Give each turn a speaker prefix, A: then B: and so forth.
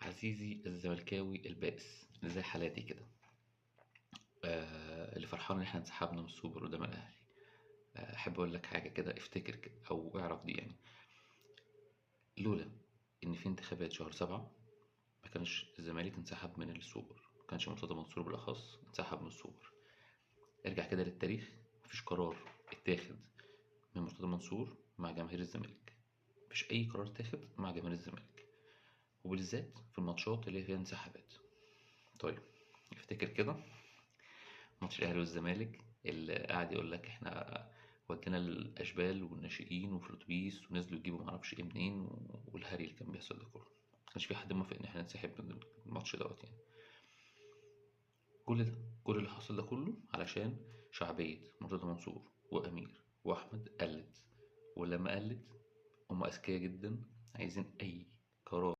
A: عزيزي الزملكاوي البائس اللي زي حالاتي كده، اللي فرحان ان احنا انسحبنا من السوبر قدام الاهلي. احب اقول لك حاجة كده، افتكر كده او اعرف دي يعني، لولا ان في انتخابات شهر 7 ما كانش الزمالك انسحب من السوبر، ما كانش مرتضى منصور بالاخص انسحب من السوبر. ارجع كده للتاريخ، مفيش قرار اتاخد من مرتضى منصور مع جماهير الزمالك، مفيش اي قرار اتاخد مع جماهير الزمالك، وبالذات في الماتشات اللي فيها انسحابات. طيب افتكر كده ماتش الاهلي والزمالك اللي قاعد يقول لك احنا ودينا الاشبال والناشئين وفي الاتوبيس ونزلوا يجيبوا معرفش ايه منين، والهري اللي كان بيحصل ده كله، ما كانش في حد موافق ان احنا ننسحب من الماتش دوت يعني. كل ده، كل اللي حصل ده كله علشان شعبية مرتضى منصور وأمير وأحمد قلت، ولما قلت هم أذكياء جدا، عايزين أي قرار